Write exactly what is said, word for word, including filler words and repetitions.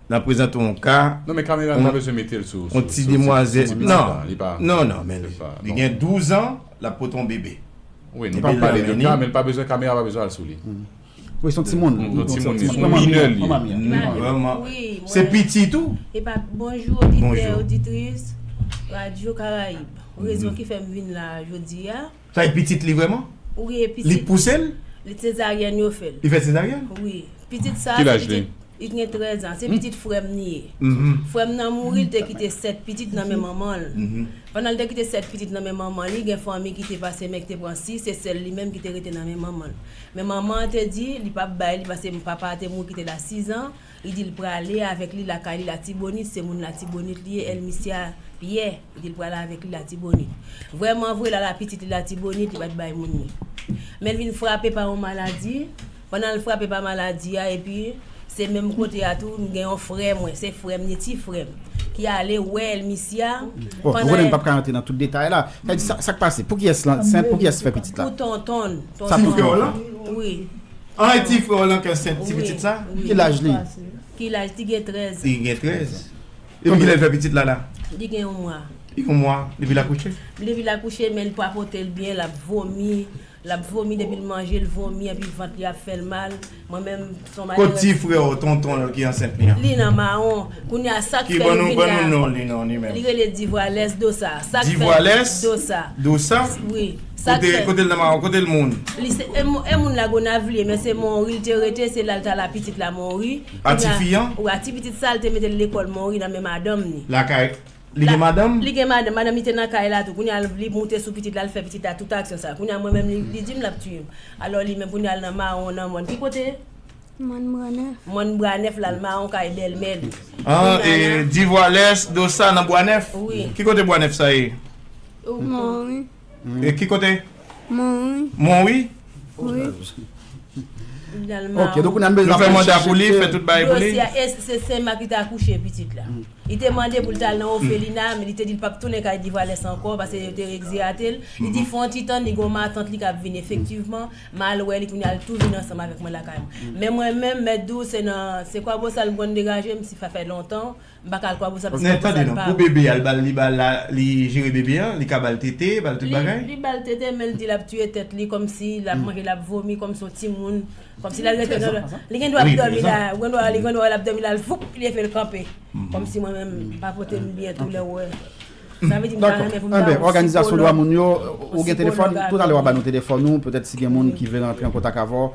N ap prezante yon ka. Non, men kamera n pa bezwen mete l sou yon ti demwazèl. Non, non, non, men li gen douz an, l ap pote yon bebe. Wi, nou pa pale de ka, men l pa bezwen, kamera pa bezwen al sou li. Wi, se yon timoun. Yon timoun li, se yon minè li ye. Vrèman. Se pitit ou? Bonjou, oditè, oditris Radyo Karayib. Rezon ki fè m vin la jodi a. Sa e pitit li vrèman? Wi, e pitit. Li pouse l? Li sezaryèn yo fè l. Li fè sezaryèn? Wi. Pitit sa, se pitit. Li gen trèz an. Se pitit frè m li ye. Frè m nan mouri, li te kite sèt pitit nan men manman l. Pandan li te kite sèt pitit nan men manman li, gen fanmi ki te pase men ki te pran sis, se sèl li menm ki te rete nan men manman l. Men manman an te di, li p ap bay li, paske papa a te mouri kite l a sis an. Li di l prale avèk li lakay li Latibonit, se moun Latibonit li ye, Elmisya Pyè. Li di l prale avèk li Latibonit. Vrèman vre, l al a pitit li Latibonit, li pa t bay moun li. Men l vin frape pa yon maladi. Pandan l frape pa maladi a, epi se menm kote a tou, m gen yon frè mwen, se frè m, li ti frè m, ki ale wè Elmisya. Bon, nou konnen n p ap ka rantre nan tout detay la. Sa di, sa k pase? Pou kiyès lan? Sent pou kiyès fè pitit la? Pou tonton l. Ti frè w lan? Wi. An, e ti frè w lan k ansent ti pitit sa? Ki laj li? Ki laj? Li gen trèz. Li gen trèz. Epi kilè l fè pitit la la? Li gen yon mwa. Li gen yon mwa. Depi l akouche? Depi l akouche, men l pa pote l byen, l ap vomi. L ap vomi, depi l manje, l vomi, epi vant li ap fè l mal. Mwen menm, se yon malerèz. Kot ti frè w, tonton l ki ansent li an? Li nan mawon. Kounye a, sa k fè li vin la? Ki ban nou non li, non, li menm? Li rele Divwalès Dosa. Sa k fè? Divwalès Dosa. Dosa? Wi. Sa k fè? Kote l nan mawon? Kote l moun? Li se, e moun, e moun Lagonav li ye, men se Monri li te rete, se la l t al a pitit la Monri. A ti fi an? Wi, a ti pitit sa, l te mete l lekòl Monri nan men madanm ni. Lakay. Li gen madanm? Li gen madanm. Madanm li te nan kay la tou. Kounye a, li moute sou pitit la, l fè pitit la tout aksyon sa. Kounye a, mwen menm, li, li di m l ap tiye m. Alò, li menm, kounye a, l nan mawon, nan mòn. Ki kote? Mòn Bwa Nèf. Mòn Bwa Nèf la, l mawon kay bèlmè li. An, e, Divwalès Dosa nan Bwa Nèf? Wi. Ki kote Bwa Nèf sa ye? Monri. E ki kote? Monri. Monri? Wi. Ok, donk nou bezwen fè manda pou li, fè tout bagay pou li. Dosye a, e se Senmak li te akouche pitit la. Li te mande pou l t al nan ofelina, men li te di l p ap tounen kay Divwalès ankò, paske yo te egzeyate l. Li di fè yon ti tann, li gen yon matant li k ap vini. Efektivman, m al wè li, kounye a l tou vin ansanm avèk mwen lakay mwen. Men mwen menm, mèt di w, se nan, se Kwabosal m konn degaje m, si sa fè lontan. M pa ka al Kwabosal paske Kwabosal pa. Men tande non, pou bebe a, l ba l, li ba l, li jere bebe a, li ka ba l tete, ba l tout bagay? Li ba l tete, men l di l ap tiye tèt li, kòmsi l ap manje, l ap vomi, kòmsi yon timoun. Kòmsi l al rete nan. Li gen dwa ap dòmi la, ou gen dwa, li gen dwa l ap dòmi la, l foup, li leve l kanpe. Kòmsi mwen menm, m pa pote m byen tou lè w wè. Sa vle di m ta renmen pou m ba w sipològ, psikòlòg. Dakò. Enben, òganizasyon dwa moun yo, ou gen telefòn, toutalè w a ba nou telefòn ou, petèt si gen moun ki vle rantre an kontak avè w.